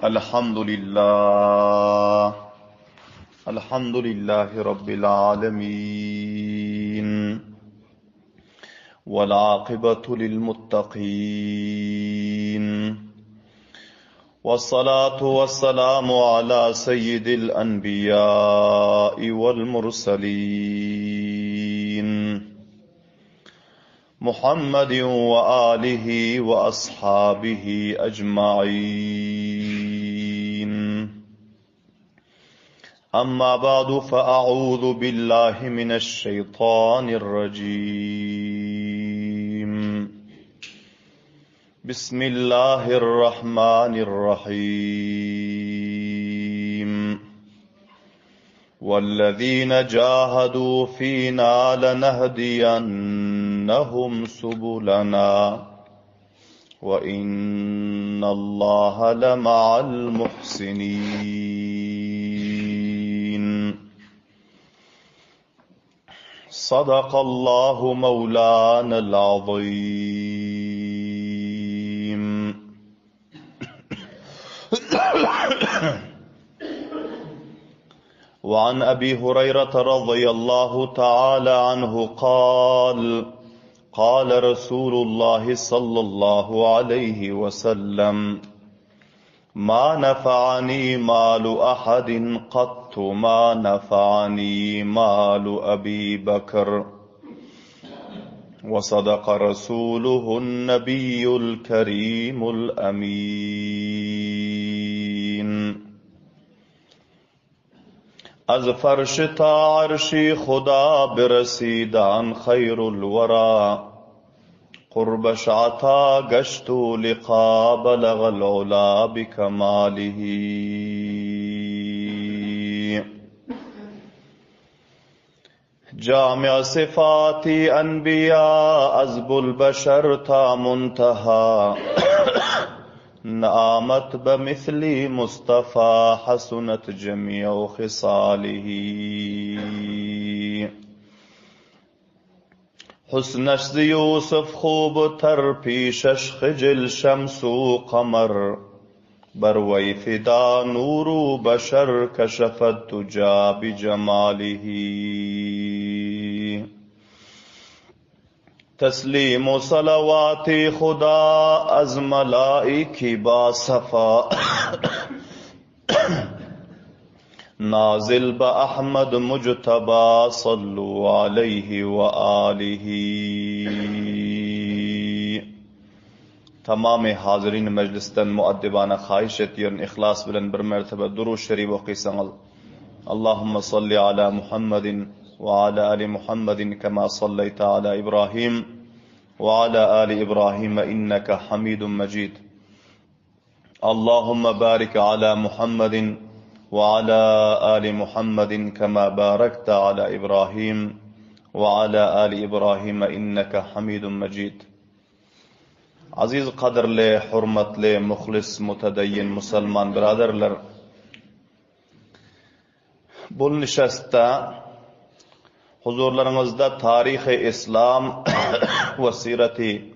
الحمد لله الحمد لله رب العالمين والعاقبة للمتقين والصلاة والسلام على سيد الأنبياء والمرسلين محمد وآله وأصحابه أجمعين أما بعد فأعوذ بالله من الشيطان الرجيم بسم الله الرحمن الرحيم والذين جاهدوا فينا لنهدينهم سبلنا وإن الله لمع المحسنين صدق الله مولانا العظيم وعن أبي هريرة رضي الله تعالى عنه قال قال رسول الله صلى الله عليه وسلم ما نفعني مال أحد قط ما نفعني مال أبي بكر وصدق رسوله النبي الكريم الأمين از فرش تا عرشی خدا برسیدان خیر الورا قربش عطا گشت و لقا بلغ العلا بکماله جامع صفات انبیاء از بلبشر تا منتها نآمد بمثل مصطفى حسنت جميع خصاله حسنش ز یوسف خوب تر پیشش خجل شمس و قمر بر وی فدا نور و بشر کشف الدجا بجماله تسلیم و صلوات خدا از ملائکی با صفا نازل به احمد مجتبا صلو علیه و آله Tamamy hazyrin mejlisden muaddibana haýyş etýärin yhlas bilen bir mertebe Durud Şerif okysaňyz. Allahumma salli ala Muhammedin we ala ali Muhammedin kema salleýte ala Ibrahim we ala ali Ibrahim inneke Hamidun Mejid. Allahumma barik ala Muhammedin we ala ali Muhammedin kema barakte ala Ibrahim we ala ali Ibrahim inneke Hamidun Mejid. Aziz gadyrly, hormatly, muhlis, mutedeyyin musulman byraderler! Bul nişestde huzurlaryňyzda Taryhy Islam we Sireti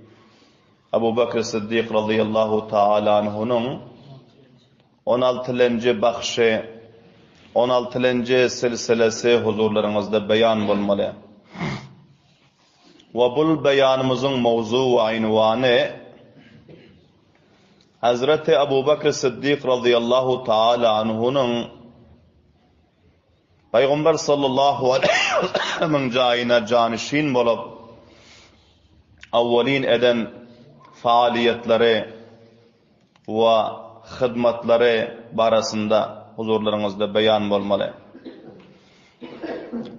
Abu Bekr Siddik razyýallahu taala anhunyň on altylynjy bahşy, on altylynjy silsilesi huzurlaryňyzda beýan bolmaly. We bul beýanymyzyň mowzu we ynwany Hezreti Abu Bekr Siddik razyýallahu taala anhunyň Pygamber sallallahu aleýhi we sellemiň jaýyna janyşin bolup awwalin eden faaliýetleri we hyzmatlary barasynda huzurlaryňyzda beýan bolmaly.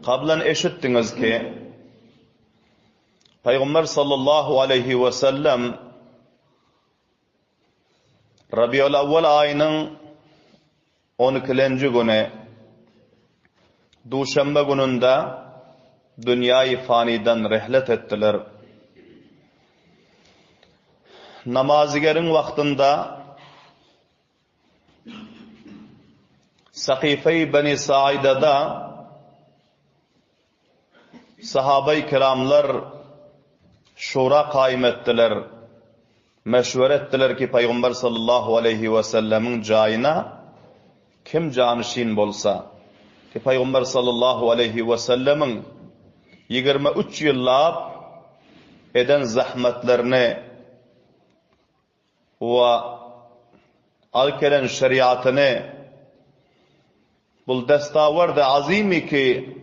Kablan eşitdiňiz ki, Pygamber sallallahu aleýhi we sellem Rabiul Awwal aýynyň on ikilenji güni duşenbe gününde dünýäi fanydan rehlet etdiler. Namazygeriň wagtynda Sakyfeý Beni Saidada sahabeý kiramlar şura kaýym etdiler. Meşwere etdiler ki, Pygamber sallallahu aleýhi we sellemiň jaýyna kim janyşin bolsa, ki Pygamber sallallahu aleýhi we sellemiň 23 ýyllap eden zahmetlerini we alyp gelen şeriatyny Bul destawerde azymy ki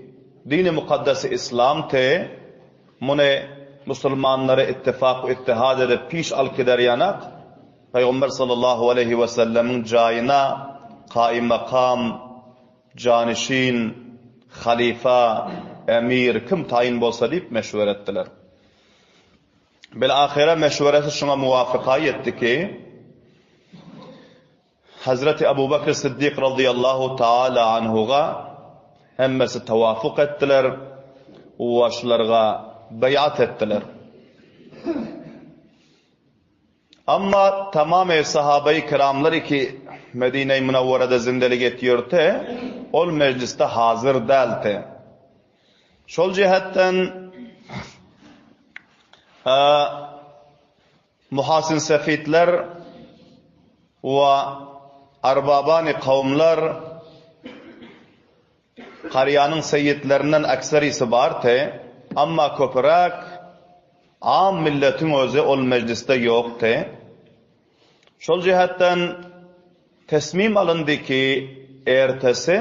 dini mukaddesi islam te muny musulmanlary ittifak we ittihad edip piş alyp gider ýanak Pygamber sallallahu aleýhi we sellemiň jaýyna kaýymakam janyşin halyfa emir kim taýyn bolsa diýip meşwere etdiler. Bil ahyra meşweresi şuňa muwafyka ýetdi ki Hazreti Abu Bekr Siddik razyýallahu taala anhuga hemmesi tawafuk etdiler we şularga beýat etdiler. Amma tamamy sahabeýi kiramlar ki Medine-i Münewwerede zindelik etýorte, ol mejlisde hazyr däldi. Şol jähetden Muhasyn sefitler we arbabany kowumlar Karýanyň seýitlerinden ekserisi bardy, amma köpüräk am milletiň özi ol mejlisde ýokdy. Şol jähetden tesmim alyndy ki, ertesi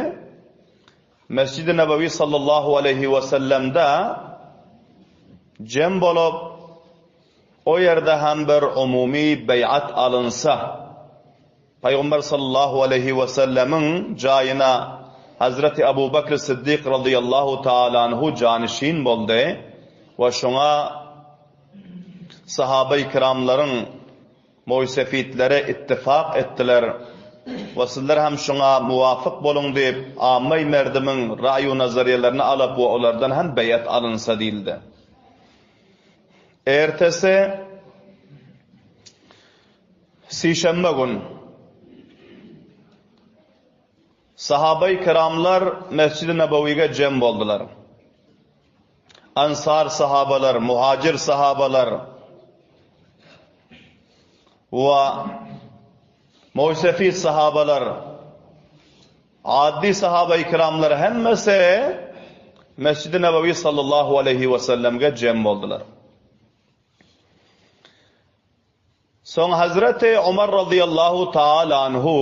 Mesjidi Nebewi sallallahu aleýhi we sellemde jem bolup, o ýerde hem bir umumy beýat alynsa, Pygamber sallallahu aleýhi we sellemiň jaýyna Hazreti Abu Bekr Siddik razyýallahu taala anhu janyşin boldy we şoňa sahabeýi kiramlaryň Moýsefitlere ittifak etdiler we sizler hem şuňa muwafyk boluň diýip, ammaý merdimiň raý-u nazarýelerini alyp we olardan hem beýat alynsa diýildi. Ertesi sişenbe gün sahabeýi kiramlar Mesjidi Nebewige jem boldular. Ansar sahabalar, muhajir sahabalar we Moýsefi sahabalar, addy sahabaýy kiramlar hemmesi Mesjidi Nebewi sallallahu aleýhi we sellemge jem boldular. Soň Hazreti Omar razyýallahu taala anhu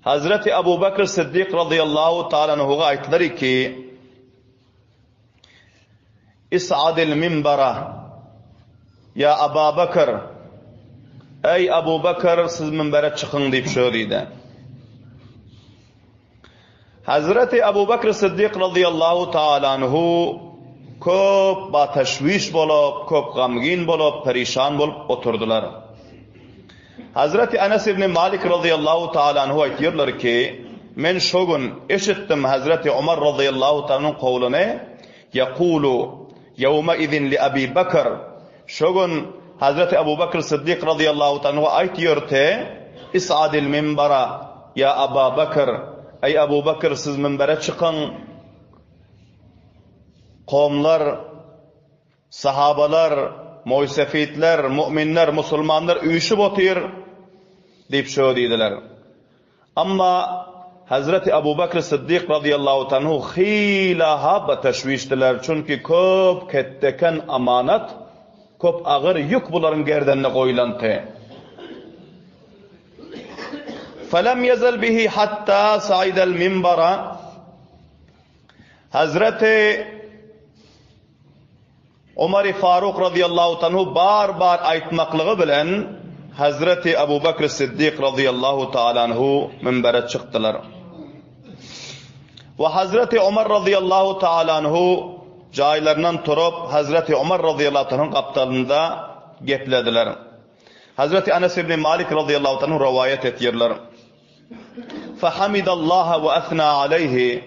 Hazreti Abu Bekr Siddik razyýallahu taala anhuga aýtdylar ki, Is'adil minbara ýa Aba Bekr, Eý Abu Bekr, siz minbere çykyň diýip şo diýdi. Hazreti Abu Bekr Siddik razyýallahu taala anhu köp ba-teşwiş bolup, köp gamgyn bolup, perişan bolup oturdylar. Hazreti Enes ibn Malik razyýallahu taala anhu aýtýarlar ki, men şo gün eşitdim Hazreti Omar razyýallahu taala anhuň kowluny, Ýekulu ýewme izin li Abi Bekr, Şo gün Hazreti Abu Bekr Siddik razyýallahu taala anhu aýtýardy, Is'adil minbara, ýa Aba Bekr, Eý Abu Bekr, siz minbere çykyň, kowumlar, sahabalar, moýsefitler, mu'minler, musulmanlar üýşüp otyr diýip şo diýdiler. Amma Hazreti Abu Bekr Siddik razyýallahu taala anhu hyla-ha beteşwişdiler, çünki köp ketdeken amanat, köp agyr ýük bularyň gerdenine goýlandy. Felem ýezel bihi hatta saidel minbara Hazreti Omary Faruk razyýallahu taala anhu bar-bar aýtmaklygy bilen Hazreti Abu Bekr Siddik razyýallahu taala anhu minbere çykdylar. We Hazreti Omar razyýallahu taala anhu jaýlaryndan turup Hazreti Omar razyýallahu taala anhuň gapdalynda geplediler. Hazreti Anas ibn Malik razyýallahu taala anhu rowaýat etýärler. Fahamidallaha we asna aleýhi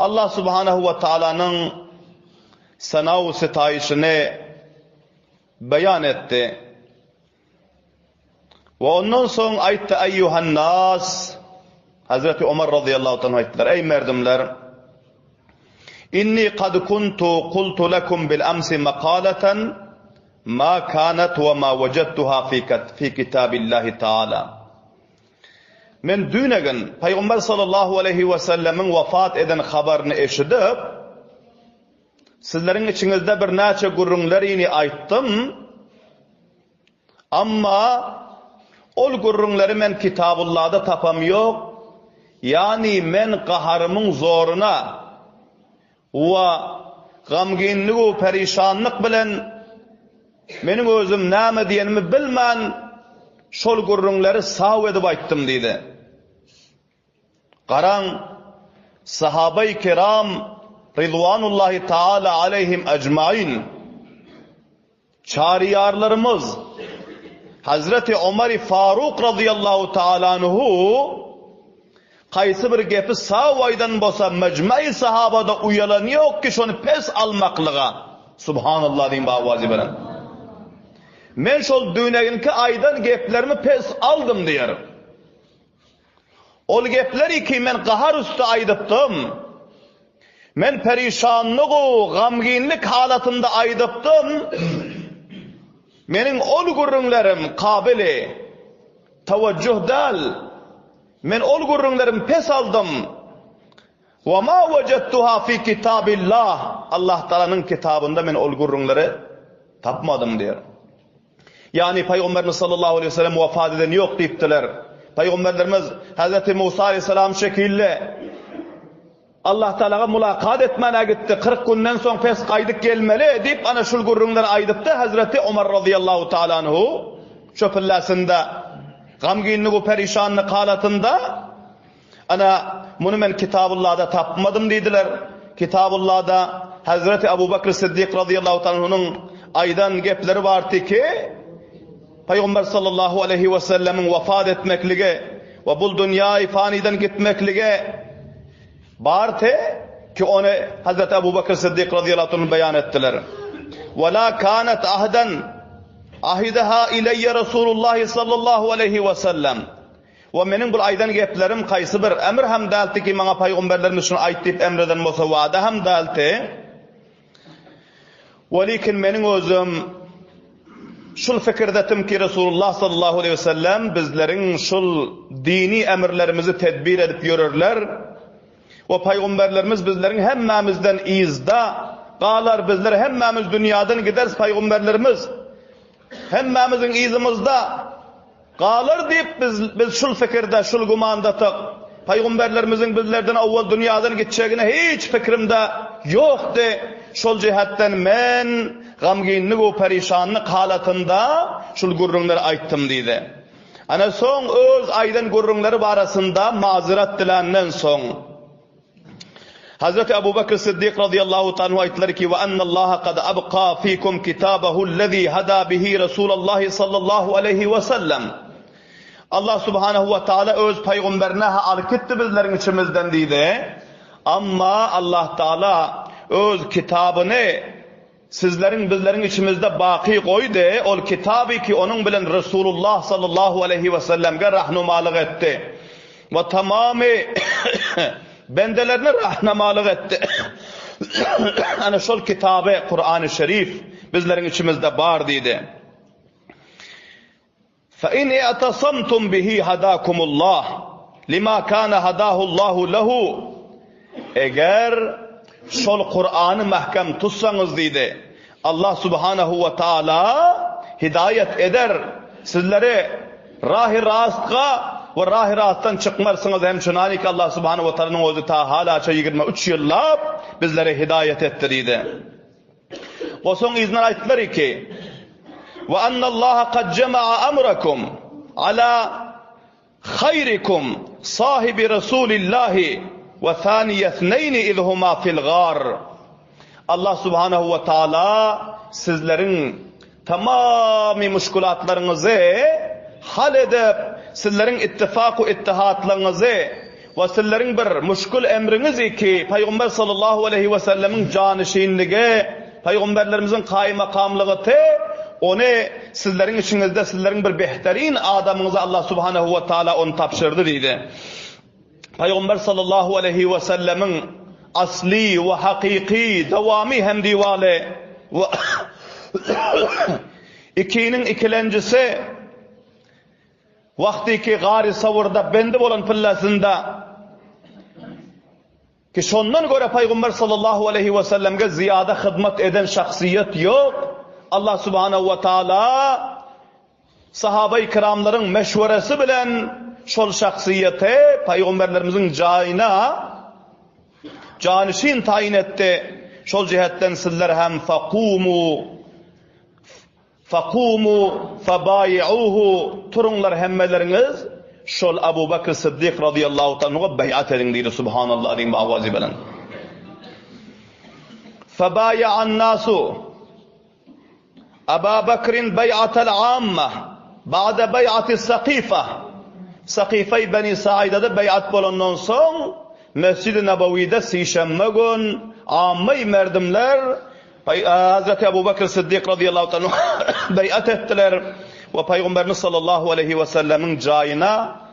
Allah subhanahu we taalanyň sanaw sitaýyşyny beýan etdi. We ondan soň aýtdy eýýuhan nas Hazreti Omar razyýallahu taala aýtdylar eý merdimler Inni kad kuntu qultu lakum bil amsi makalatan. Ma kanat we ma wejadtuha fi kitabillahi taala. Men düýnegin Pygamber sallallahu aleýhi we sellemiň wafat eden habaryny eşidip, sizleriň içiňizde birnäçe gürrüňlerini aýtdym. Amma ol gürrüňleri men Kitabullahda tapam ýok, ýagny men gaharymyň zoruna we gamgynlygu perişanlyk bilen meniň özüm näme diýenimi bilmän şol gürrüňleri saw edip aýtdym diýdi. Garaň, sahabai kiram ridwanullahi taala aleýhim ejmain Çaryýarlarymyz Hazreti Omary Faruk razyýallahu taala anhu haýsy bir gepi saw aýdan bolsa mejmai sahabada uýalan ýok ki şony pes almaklyga. Subhanallah diýiň bawazy bilen. Men şol düneginki aýdan geplerimi pes aldym diýer. Ol gepleri ki men gahar üsti aýdypdym. Men perişanlyg-u gamginlik halatynda aýdypdym. Meniň ol gürrüňlerim kabyly tawajjuh däl. Men ol gürrüňlerimi pes aldym. Wa ma wejadtuha fi kitabillah, Allah Tagalanyň kitabynda men ol gürrüňleri tapmadym diýer. Ýagny Pygamberimiz sallallahu aleýhi we sellem wafat eden ýok diýipdiler. Pygamberlerimiz Hazreti Musa aleýhissalam şekilli Allah Tagalaga mulakat etmäne gitdi. 40 günden soň pes gaýdyp gelmeli diýip ana şul gürrüňleri aýdypdy Hazreti Omar razyýallahu taala anhu şo pillasynda gamginlik we perişanlyk halatynda Ana, muny men Kitabullahda tapmadym diýdiler. Kitabullahda Hazreti Abu Bakr Siddik razyýallahu taala anhunyň aýdan gepleri bardy ki, Pygamber sallallahu aleýhi we sellemiň wafat etmekligi we bul dünýäi fanydan gitmekligi bardy ki, ony Hazreti Abu Bakr Siddik razyýallahu taala beýan etdiler. Wa la kanat ahdan ahidaha ileýe Rasulullah sallallahu aleýhi we sellem. We meniň bul aýdan geplerim kaýsy bir emr hem däldi ki, maňa pygamberlerimiz şuny aýt diýip emr eden bolsa wada hem däldi. Welikin meniň özüm şul fikirdetim ki, Resulullah sallallahu aleýhi we sellem bizleriň şul dini emrlerimizi tedbir edip ýörerler we pygamberlerimiz bizleriň hemmämizden yzda galar, bizler hemmämiz dünýadan gideris, pygamberlerimiz hemmämiziň yzymyzda Galar diýip biz biz şul pikirde, şul gümandadyk. Pygamberlerimiziň bizlerden owwal dünýadan gitjegine hiç pikrimde ýokdy. Şol jähetden men gamginlik we perişanlyk halatynda şul gürrüňleri aýtdym diýdi. Ana soň öz aýdan gürrüňleri barasynda mazerat diländen soň, Hazreti Abu Bekr Siddik razyýallahu ta'ala anhu aýtdylar ki, Ve ennallaha kad abka fikum kitabehu lezi hada bihi Resulallahi sallallahu aleýhi we sellem. Allah subhanahu we taala öz pygamberine ha alyp gitdi bizleriň içimizden diýdi. Amma Allah taala öz kitabyny Sizleriň bizleriň içimizde baky goýdy, ol kitaby ki onuň bilen Resulullah sallallahu aleýhi we sellemge rahnumalyk etdi we tamamy bendelerine rahnamalyk etdi. Ana şol kitaby Kurany Şerif bizleriň içimizde bar diýdi. Fe in i'tasamtum bihi hadakumullah lima kana hadahullahu lehu Eger şol Kurany mähkem tutsaňyz diýdi, Allah subhanahu we taala hidaýat eder sizleri rahy rastga we rahy rastdan çykmarsyňyz hem çunaliki Allah subhanahu we taalanyň özi ta halaça 23 ýyllap bizlere hidaýat etdi diýdi. We soň yzyndan aýtdylar ki, Ve ennallaha kad jema'a amrakum ala haýrikum sahibi Rasulillahi we thaniýesneýni iz huma fil gar. Allah subhanahu we taala sizleriň tamamy muşkulatlaryňyzy hal edip, sizleriň ittifak we ittihatlaryňyzy we sizleriň bir muşkul emriňizi ki, Pygamber sallallahu aleýhi we sellemiň janyşinligi, Pygamberlerimiziň kaýymakamlygy te, ony sizleriň içiňizde sizleriň bir behterin adamyňyza Allah subhanahu we taala ony tabşyrdy diýdi. Pygamber sallallahu aleýhi we sellemiň asly we hakyky dowamy hem diwaly we. Ikiniň ikilenjisi, wagtyky Gary Sawrda bendi bolan pillesinde, ki şondan görä Pygamber sallallahu aleýhi we sellemge zyýada hyzmat eden şahsyýet ýok, Allah subhanahu we taala sahabai kiramlaryň meşweresi bilen şol şahsyýeti pygamberlerimiziň jaýyna janyşin taýyn etdi. Şol jihetden sizler hem fakumu Fakumu fabaýi'uhu turuňlar hemmeleriňiz şol Abu Bekr Syddyk razyýallahu taala anhuga beýat ediň diýdi Subhanallah diýiň bu awazy bilen. Fabaýa'an nasu Aba Bekrin beýatel amma ba'de beýati Sakifa Sakifeý Beni Saidada beýat bolandan soň Mesjid-i Nabawide sişenbe gün ammaý merdimler Hazreti Abu Bekr Siddik razyýallahu taala beýat etdiler we Pygamberimiz sallallahu aleýhi we sellemiň jaýyna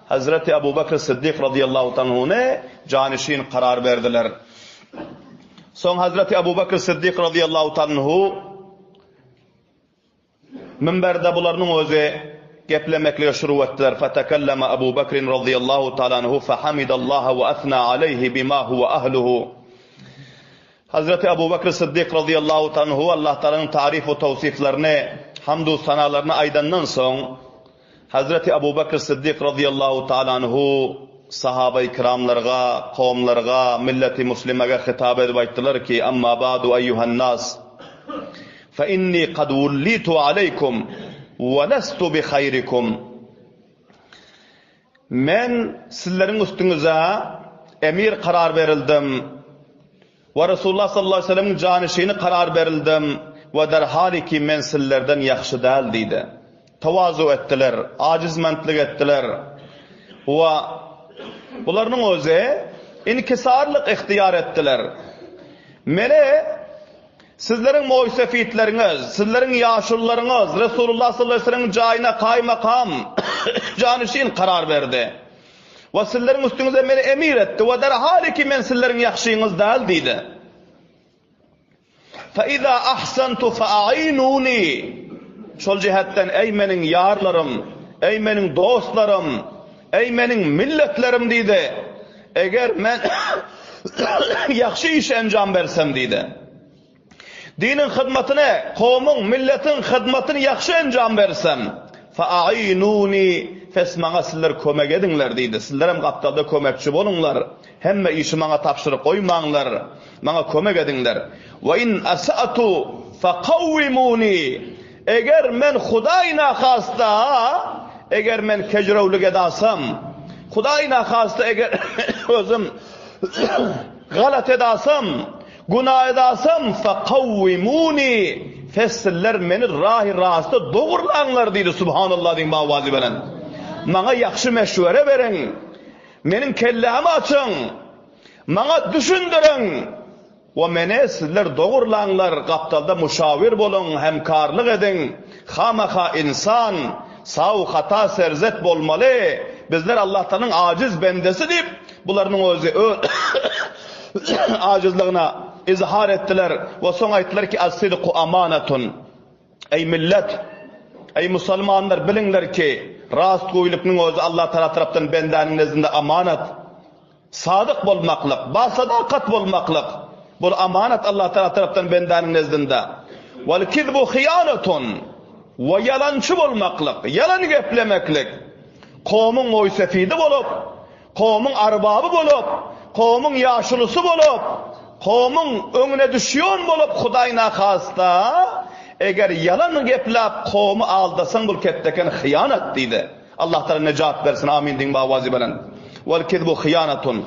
Hazreti Abu Bekr Siddik razyýallahu taala janyşin karar berdiler. Soň Hazreti Abu Bekr Siddik razyýallahu taala Minberde bularynyň özi geplemeklige şuruw etdiler, Fetekelleme Ebu Bekrin razyýallahu taala anhu fehamidallaha we esna aleýhi bima huwe ahluhu. Hazreti Ebu Bekr Syddyk razyýallahu taala anhu Allah Taalanyň taryf we tawsyflaryny, hamdu sanalaryny aýdandan soň, Hazreti Abu Bekr Syddyk razyýallahu taala anhu sahabai kiramlarga, kowumlarga, milleti muslimege hitap edip aýtdylar ki, Amma ba'du eýýuhen nas, fe inni kad wullitu aleýkum we lestu bi haýrikum. Men sizleriň üstüňize emir karar berildim we Resulullah sallallahu aleýhi we sellemiň janyşyny karar berildim we derhaliki men sizlerden ýagşy däl diýdi. Tawazu etdiler, ajizmentlik etdiler we bularynyň özi inkisarlyk ihtiýar etdiler. Meni Sizleriň moýsefitleriňiz, sizleriň ýaşulularyňyz Resulullah sallallahu aleýhi we sellemiň jaýyna kaýmakam, janyşin karar berdi. We sizleriň üstüňize meni emir etdi we derhaliki men sizleriň ýagşyňyz däl diýdi. Fe iza ahsantu fe a'inuni. Şol jähetden eý meniň ýarlarym, eý meniň dostlarym, eý meniň milletlerim diýdi. Eger men ýagşy iş enjam bersem diýdi. Diniň hyzmatyny, kowumyň, milletiň hyzmatyny ýagşy enjam bersem, fa'inuni, pes maňa sizler kömek ediňler diýdi. Sizlerem gapdalda kömekçi boluňlar. Hemme işi maňa tabşyryp goýmaňlar. Maňa kömek ediňler. Wa in asa'tu faqawwimuni, Eger men Hudaý nahasta, eger men kejrewlik edasam, Hudaý nahasta eger özüm galat edasam, günah edasam, faqawwimuni, fesiller meni rahy rasta dogurlaňlar diýdi, Subhanallah diýiň bawazy bilen. Maňa ýagşy meşwere beriň, meniň kellämi açyň, maňa düşündiriň. We meni sizler dogurlaňlar, gapdalda muşawir boluň, hemkarlyk ediň, hamaha ynsan, saw, hata, serzet bolmaly, bizler Allahtanyň ajiz bendesi diýip, bularynyň özi öz ajizligini izhar etdiler we soň aýtdylar ki, As-sidku amanatun. Eý millet! Eý musulmanlar biliňler ki, rastgöýlikniň özi Allatagala tarapdan bendäniň nezdinde amanat. Sadyk bolmaklyk, ba-sadakat bolmaklyk, bul amanat Allah Tagala tarapdan bendäniň nezdinde. Wal kizbu hyýanatun, we ýalançy bolmaklyk, ýalan geplemeklik, kowumyň moýsefidi bolup, kowumyň arbaby bolup, kowumyň ýaşulusy bolup, kowumyň öňüne düşýän bolup Hudaý nahasta, eger ýalan gepläp kowumy aldasaň bul ketdeken hyýanat diýdi. Allah Taala nejat bersin amin diýiň bawazy bilen. Wal kizbu hyýanatun.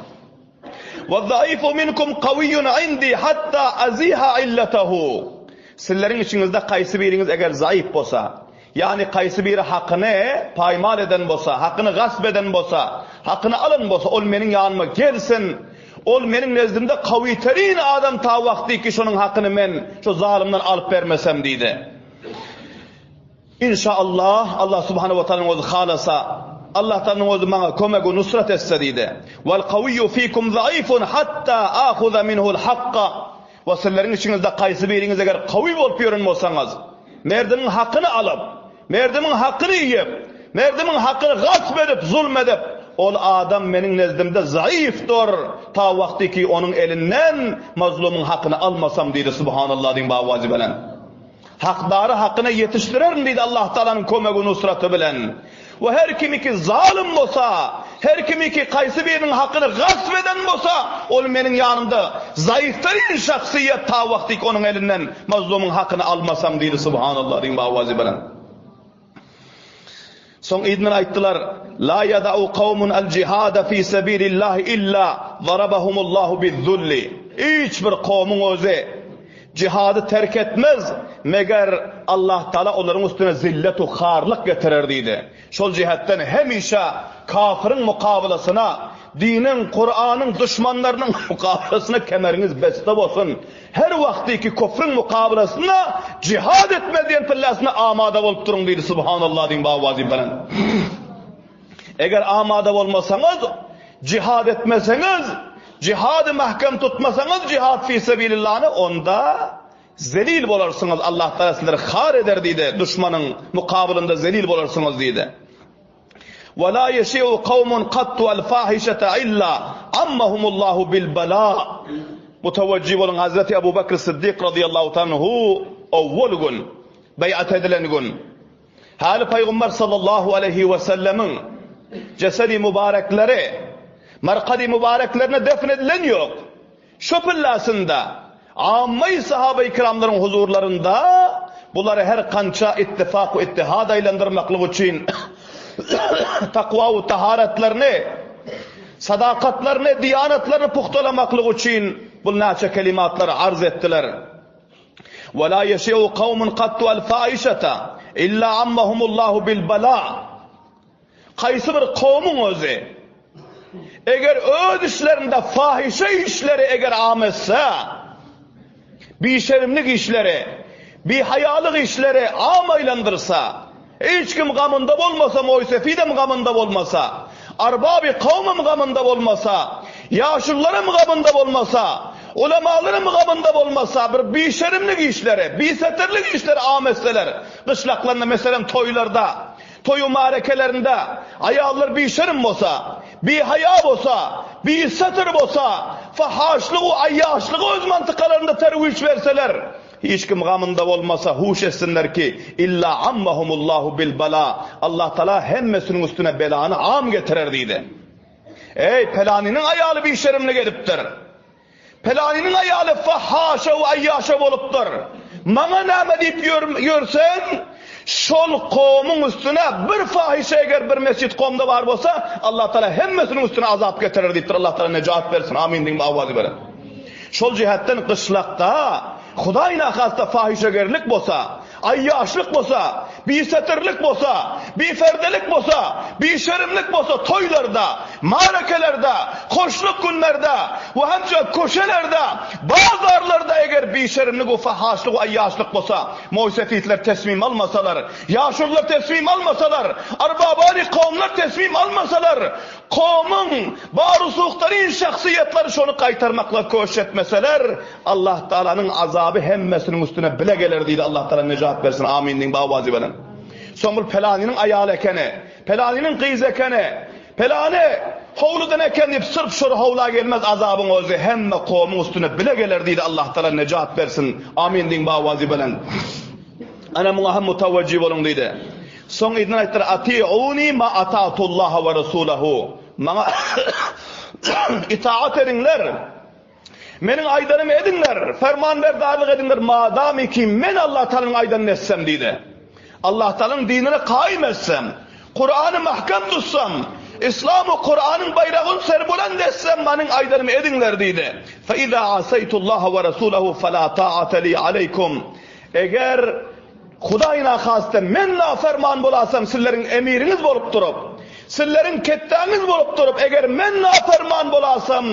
Wa zaifu minkum kawiyyun indi hatta aziha illatahu. Sizleriň içiňizde kaýsy biriňiz eger zaif bolsa, ýagny kaýsy biri hakyny paýmal eden bolsa, hakyny gasp eden bolsa, hakyny alan bolsa, ol meniň ýanyma gelsin. Ol meniň nezdimde kawiýterin adam ta wagty ki şonuň hakyny men şo zalymdan alyp bermesem diýdi. Inşaallah, Allah subhanahu we taalanyň özi halasa, Allah taalanyň özi maňa kömek we nusrat etse diýdi. Wal kawiyyu fikum zaifun hatta ahuza minhu'l hakka. We sizleriň içiňizde kaýsy biriňiz eger kawy bolup ýören bolsaňyz. Merdimiň hakyny alyp, merdimiň hakyny iýip, merdimiň hakyny gasp edip, zulm edip, ol adam meniň nezdimde zaifdir, ta wagty ki onuň elinden mazlumyň hakyny almasam diýdi, Subhanallah diýiň bawazy bilen. Hakdary hakyna ýetişdirerin diýdi Allah Tagalanyň kömegi nusraty bilen. We her kimiki zalym bolsa, her kimiki kaýsy biriniň hakyny gasp eden bolsa, ol meniň ýanymda zaifterin şahsyýet ta wagtyk onuň elinden mazlumyň hakyny almasam diýdi Subhanallah diýiň bawazy bilen. Soň yzyndan aýtdylar, La ýada'u kawmun al-jihada fi sebilillahi illa zarabahumullahu biz-zulli. Hiç bir kowmuň özi jihady terk etmez, meger Allah Taala olaryň üstüne zillet we harlyk getirer diýdi. Şol jihetden hemişe kafyryň mukabylasyna, diniň, Kuranyň duşmanlarynyň mukabylasyna kemeriňiz beste bolsun. Her wagtyky küfrüň mukabylasynda jihad etmeli diýen pilläsine amada bolup duruň diýdi Subhanallah diýiň bawazy bilen. Eger amada bolmasaňyz, jihad etmeseňiz, jihady mähkem tutmasaňyz jihad fi sebilillahny onda zelil bolarsyňyz Allah Taala sizleri har eder diýdi duşmanyň mukabylynda zelil bolarsyňyz diýdi. Ve la yeşi'u kavmun kattu el fahişete illa ammahumullahu bil bela. Mutawajjih boluň Hazreti Ebu Bekr Siddik radıyallahu tanhu owwal gün beýat edilen gün Häli Pygamber sallallahu aleyhi ve sellemiň jesedi mübarekleri markady mübareklerine defn edilen ýok. Şu pillasynda, ammaýy sahabaýy kiramlaryň huzurlarynda bulary her kança ittifak we ittihad aýlandyrmaklyk üçin takwa we taharatlaryny, sadakatlaryny, diýanatlaryny pugtalamaklyk üçin bul näçe kelimatlary arz etdiler. Ve la yeşi'u kavmun kattu el faişete illa ammahumullahu bil bela. Haýsy bir kowmuň özi, eger öz içlerinde fahyşa işleri eger am etse, bişerimlik işleri, bihaýalyk işleri am aýlandyrsa, hiç kim gamynda bolmasa, moýsefidem gamynda bolmasa, arbaby kowmam gamynda bolmasa, ýaşulularam gamynda bolmasa, ulamalaram gamynda bolmasa, bir bişerimlik işleri, bisetirlik işleri am etseler, gyşlaklarynda, meselem, toýlarda, Toý-u-marekelerinde aýallar bişerim bolsa, bihaýa bolsa, bisetr bolsa, fahaşlygy aýýaşlygy öz mantykalarynda terwiç berseler, hiç kim gamynda bolmasa, huş etsinler ki, illa ammahumullahu bil bala, Allah Taala hemmesiniň üstüne belany am getirer diýdi. Eý, pelanynyň aýaly bişerimlik edipdir. Pylanynyň aýaly fahaşa we aýýaşa bolupdyr. Maňa näme diýip ýörseň, şol kowumyň üstüne bir fahyşa eger bir mesjit kowumda bar bolsa, Allah Tagala hemmesiniň üstüne azap getirer diýipdir. Allah Tagala nejat bersin. Amin diýip awazy beren. Şol jihetden gyşlakda Hudaý nahasta fahyşagerlik bolsa, Aýýaşlyk bolsa, bisetirlik bolsa, biperdelik bolsa, bişerimlik bolsa toýlarda, marekelerde, hoşluk günlerde we hemçe köşelerde, bazarlarda eger bişerimlik we fahaşlyk we aýýaşlyk bolsa, moýsefitler tesmim almasalar, ýaşulular tesmim almasalar, arbabany kowumlar tesmim almasalar, kowumyň barusuhtarin şahsyýetleri şony gaýtarmaklyga köşş etmeseler, Allah Tagalanyň azaby hemmesiniň üstüne bile geler diýdi Allah Tagala nejat bersin amin diýiň bawazy bilen. Soň bul pelanynyň aýaly ekeni, pelanynyň gyzy ekeni, pelany howludan eken diýip syrf şol howla gelmez azabyň özi hemme kowumyň üstüne bile geler diýdi Allah Tagala nejat bersin amin diýiň bawazy bilen. Ana muňa hem mutawajjih boluň diýdi. Soň yzyndan aýtdylar atiuni ma ata'tullaha we rasulahu. Maňa itaat ediňler. Meniň aýdanymy ediňler, fermanberdarlyk ediňler, madamiki men Allah Taganyň aýdanyny etsem diýdi. Allah Taganyň dinine kaýym etsem, Kurany mähkem tutsam, Islam we Kuranyň baýragyny serbuland etsem, meniň aýdanymy ediňler diýdi. Fe iza asaytullaha we rasulahu fela ta'ate li aleýkum. Eger Hudaý nahasta men naferman bolasam sizleriň emiriňiz bolup durup, sizleriň ketdäňiz bolup durup, eger men naferman bolasam,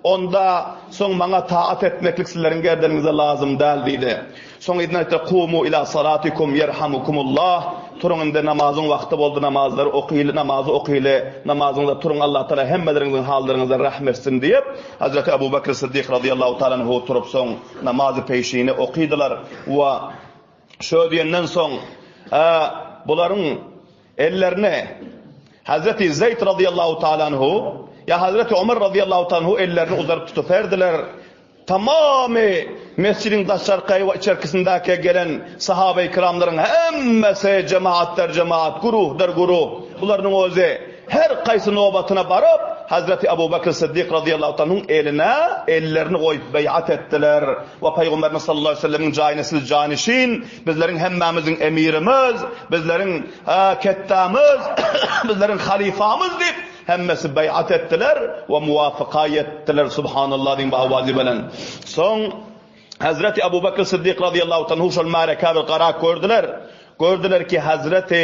onda soň maňa taat etmeklik sizleriň gerdeniňize lazym däl diýdi. Soň yzyna aýtdy, Kumu ila salatikum ýerhamukumullah, turuň indi namazyň wagty boldy namazlary okyly, namazy okyly, namazyňyza turuň Allah Taala hemmeleriňiziň hallaryňyza rahm etsin diýip, Hazreti Abu Bekr Siddik razyýallahu taala anhu turup soň namazy peşini okydylar we. Şo diýenden soň, bularyň ellerini Hazreti Zeýd razyýallahu taala anhu ýa Hazreti Omar razyýallahu taala anhu ellerini uzaryp tutuperdiler. Tamamy mesjidiň daşarky we içerkisindäki gelen sahabeýi kiramlaryň hemmesi jemaatdyr jemaat, guruhdyr guruh. Bularynyň özi her kaýsy nobatyna baryp, Hazreti Abu Bekr Siddik razyýallahu taala anhuň eline ellerini goýup beýat etdiler we Pygamberimiz sallallahu aleýhi we sellemiň jaýyna siz janyşin, bizleriň hemmämiziň emirimiz, bizleriň ketdamiz, bizleriň halyfamyz diýip, Hemmesi beýat etdiler we muwafyka ýetdiler Subhanallah diýiň bu awazy bilen. Soň Hazreti Abu Bekr Siddik razyýallahu anhu şol märekä bir garap gördüler. Gördüler ki Hazreti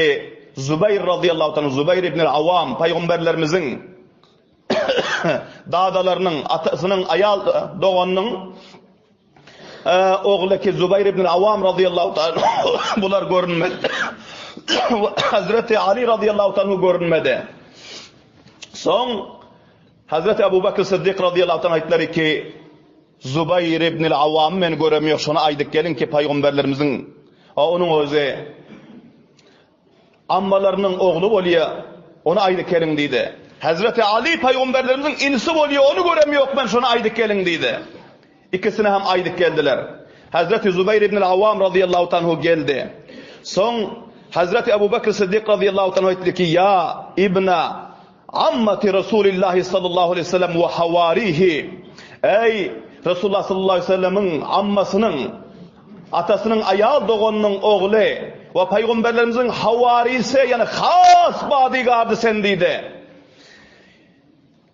Zubeýr razyýallahu anhu Zubeýr ibn Awam pygamberlerimiziň dadalarynyň atasynyň aýal doganynyň Ogly ki Zubaýr ibn Awam razyýallahu ta'ala bular görünmedi. Hazreti Ali razyýallahu ta'ala görünmedi. Soň Hazreti Abu Bakr Siddik razyýallahu ta'ala aýtdylar ki Zubaýr ibn Awam men görem ýok, şony aýdyp geliň ki paýgamberlerimiziň onuň özi Ammalarynyň ogly bolýa, ony aýdyp geliň diýdi. Hezreti Aly pygamberlerimiziň inisi bolýa, ony görem ýok men, şony aýdyp geliň diýdi. Ikisini hem aýdyp geldiler. Hezreti Zubeýr ibn Awwam razyýallahu anhu geldi. Soň Hezreti Abu Bekr Siddik razyýallahu anhu aýtdy ki, Ýa ibna Ammati Resulillahi sallallahu aleýhi we sellem we hawarihi, Eý, Resulullah sallallahu aleýhi we sellemiň ammasynyň, atasynyň aýal doganynyň ogly we pygamberlerimiziň hawarisi, ýagny has badygardy sen diýdi.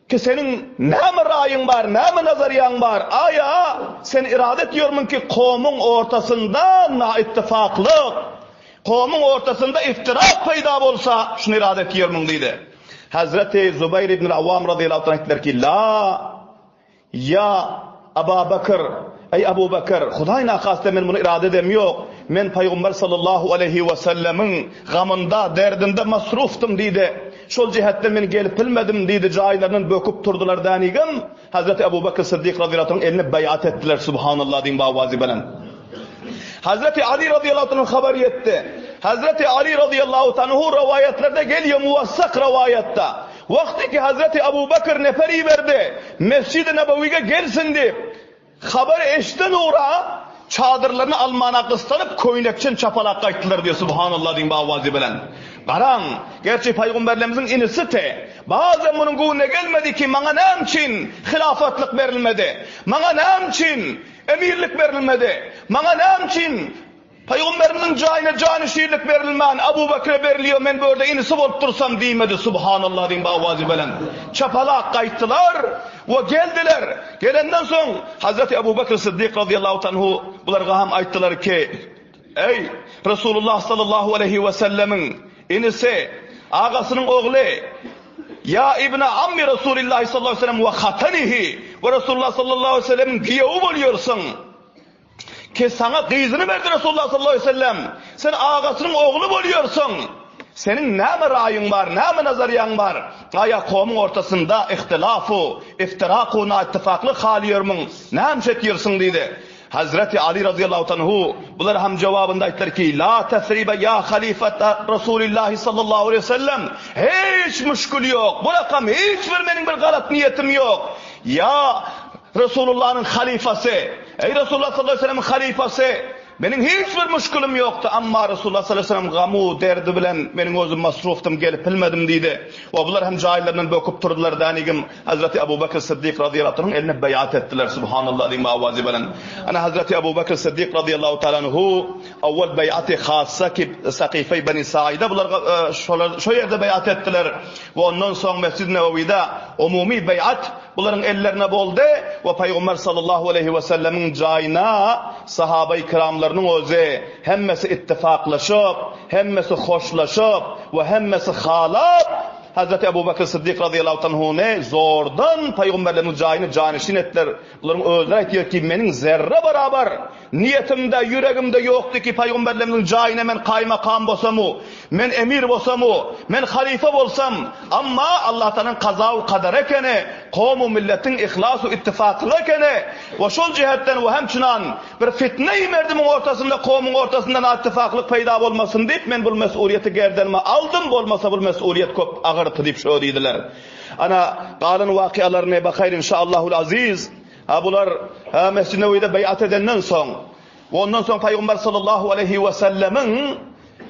Ki seniň näme raýyň bar, näme nazarýaň bar? Aýa, sen irade etýärmiň ki kowmuň ortasynda naittifaklyk, Kowumyň ortasynda iftirak peýda bolsa, şuny irade etýärmiň diýdi. Hazreti Zubaýr ibn Awwam razyýallahu anh aýtdylar ki, La, ýa Aba Bekr, eý Abu Bekr, Hudaý nakasda men muny irade edem ýok. Men Pygamber sallallahu aleýhi we sellemiň gamynda, derdinde masrufdym diýdi. Şol jähetden men gelip bilmedim diýdi, jaýlaryndan böküp turdular dänigem. Hazreti Abu Bekr Siddik razyýallahu anh eline beýat etdiler, Subhanallah diýiň bu awazy bilen. Hazreti Ali razyýallahu anhu habar ýetdi. Hazreti Ali razyýallahu anhu rowaýatlarda gelýär muwassak rowaýatda. Wagty ki Hazreti Abu Bekr nefer iberdi, Mesjid-i Nebewige gelsin diýip. Habary eşiden ugra çadyrlaryny almana gyssanyp köýnekçen çapalak gaýtdylar diýýär Subhanallah diýiň bu awazy bilen. Garaň, gerçi pygamberlerimiziň inisiti, bazen munuň göwnüne gelmedi ki maňa näme üçin hilafatlyk berilmedi? Maňa näme üçin Emirlik berilmedi. Maňa näme üçin Pygamberimiziň jaýyna janyşirlik berilmän, Abu Bekre berilýär, men bu ýerde inisi bolup dursam diýmedi. Subhanallah diýiň bu awazy bilen. Çapalak gaýtdylar we geldiler. Gelenden soň Hazreti Abu Bekr Siddik razyýallahu anhu bularga hem aýtdylar ki, Eý, Resulullah sallallahu aleýhi we sellemiň inisi, agasynyň ogly, Ýa ibne ammi Resulillahi sallallahu aleýhi we sellem we hatanihi, we Resulullah sallallahu aleýhi we sellemiň giýewi bolýarsyň. Ki saňa gyzyny berdi Resulullah sallallahu aleýhi we sellem. Sen agasynyň ogly bolýarsyň. Seniň näme raýyň bar, näme nazarýaň bar? Aýa kowumyň ortasynda ihtilafu, iftiraku, naittifaklyk haly ýörmüň, näme çekýärsiň diýdi. Hazreti Ali razyýallahu anhu bulara hem jogabynda aýtdylar ki, La tesribe ýa halifata Rasulillahi sallallahu aleýhi we sellem, hiç müşgül ýok, bu rakam hiç bir meniň bir galat niýetim ýok. Ýa Resulullanyň halyfasy, eý Resulullah sallallahu aleýhi we sellemiň halyfasy, meniň hiç bir müşgülim ýokdy, amma Resulullah sallallahu aleýhi we sellem gamu derdi bilen meniň özüm masrufdym, gelip bilmedim diýdi. We bular hem jaýlaryndan böküp turdular dänigim. Hazreti Abu Bekr Siddik razyýallahu anhuň eline beýat etdiler. Subhanallah diýiň bu awazy bilen. Ana Hazreti Abu Bekr Siddik razyýallahu taala anhu awwal beýaty hassa ki Sakifeý Beni Saida bular şolar şo ýerde beýat etdiler we ondan soň Mesjid-i Nebewide umumy beýat bularyň ellerine boldy we Pygamber sallallahu aleýhi we sellemiň jaýyna sahabaý kiramlarynyň özi hemmesi ittifaklaşyp, hemmesi hoşlaşyp we hemmesi halap. Hazreti Ebu Bekr Syddyk razyýallahu tanhuny zordan pygamberlerimiziň jaýyna janyşin etdiler. Bularyň özleri aýtýar ki, meniň zerre barabar niýetimde, ýüregimde ýokdy ki, pygamberlerimiziň jaýyna men kaýmakam bolsamu, men emir bolsamu, men halyfa bolsam, amma Allatagalaň kaza-u kadary ekeni, kowum-u milletiň yhlas-u ittifaklygy ekeni we şol jähetden we hemçinan bir fitne-i merdimiň ortasynda, kowumyň ortasynda naittifaklyk peýda bolmasyn diýip, men bul mes'uliýeti gerdenime aldym, bolmasa bul mes'uliýet köp agyrdy diýip şo diýdiler. Ana, galan wakyalaryny bakaýyn inşaallahul aziz. Ha bular ha Mesjid-i Nebewide beýat edenden soň we ondan soň Pygamber sallallahu aleýhi we sellemiň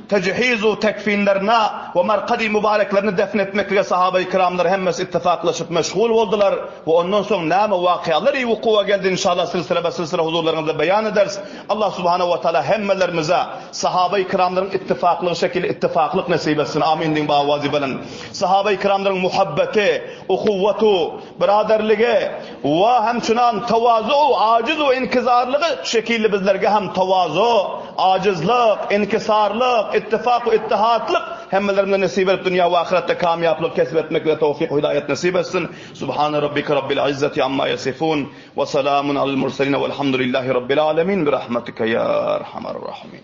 tejhiz-u tekfinlerine we markady mübareklerini defn etmeklige sahabeýi kiramlar hemmesi ittifaklaşyp meşgul boldular we ondan soň näme wakyalary wukuwa geldi inşallah silsile be silsile huzurlaryňyzda beýan ederis. Allah subhanahu we taala hemmelerimize sahabeýi kiramlaryň ittifaklygy şekilli ittifaklyk nesip etsin. Amin diýiň bawazy bilen. Sahabeýi kiramlaryň muhabbeti, uhuwwatu, byradarlygy we hemçinan tawazu, ajiz we inkizarlygy şekilli bizlerge hem tawazu, ajizlyk, inkisarlyk, ittifak we ittihatlyk hemmelerimize nesip edip dünýä we ahyretde kamýaplyk kesip etmeklige towfyk we hidaýat nesip etsin. Subhane rabbike rabbil izzati amma ýasifun we salamun alel murselin welhamdulillahi rabbil alemin bi rahmetike ýa erhamer rahimin.